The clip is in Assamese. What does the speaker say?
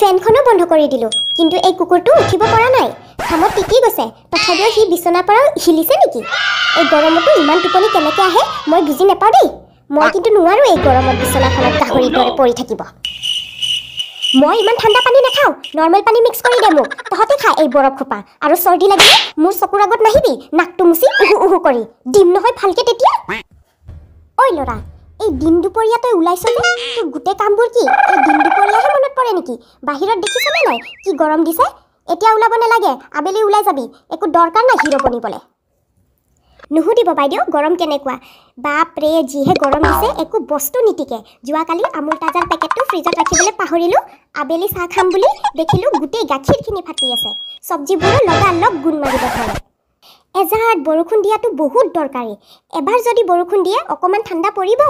ফেনখনো বন্ধ কৰি দিলোঁ, কিন্তু এই কুকুৰটো উঠিব পৰা নাই। ঘামত তিতি গৈছে, তথাপিও সি বিচনাৰ পৰা হিলিছে নেকি? এই গৰমতো ইমান টোপনি কেনেকৈ আহে মই বুজি নাপাওঁ দেই। মই কিন্তু নোৱাৰোঁ এই গৰমত বিচনাখনত গাহৰিৰ দৰে পৰি থাকিব। মই ইমান ঠাণ্ডা পানী নাখাওঁ, নৰ্মেল পানী মিক্স কৰি দে মোক। তহঁতে খা এই বৰফ খোপা। আৰু চৰ্দি লাগিলে মোৰ চকুৰ আগত নাহিবি, নাকটো মুচি উহু উহু কৰি দিম নহয় ভালকে তেতিয়া। ঐ ল'ৰা, এই দিন দুপৰীয়া তই ওলাইছ যে, তোৰ গোটেই কামবোৰ কি এই দিন দুপৰীয়াহে মনত পৰে নেকি? বাহিৰত দেখিছনে নাই কি গৰম দিছে? এতিয়া ওলাব নালাগে, আবেলি ওলাই যাবি, একো দৰকাৰ নাই হিৰ' বনিবলৈ। নুসুধিব বাইদেউ গৰম কেনেকুৱা, বাপৰে যিহে গৰম দিছে, একো বস্তু নিটিকে। যোৱাকালি আমুল তাজাৰ পেকেটটো ফ্ৰিজত ৰাখিবলৈ পাহৰিলোঁ, আবেলি চাহ খাম বুলি দেখিলোঁ গোটেই গাখীৰখিনি ফাটি আছে, চব্জিবোৰো লগালগ গুণ মাৰিব ধৰে। এজাক বৰষুণ দিয়াটো বহুত দৰকাৰী, এবাৰ যদি বৰষুণ দিয়ে অকণমান ঠাণ্ডা পৰিব।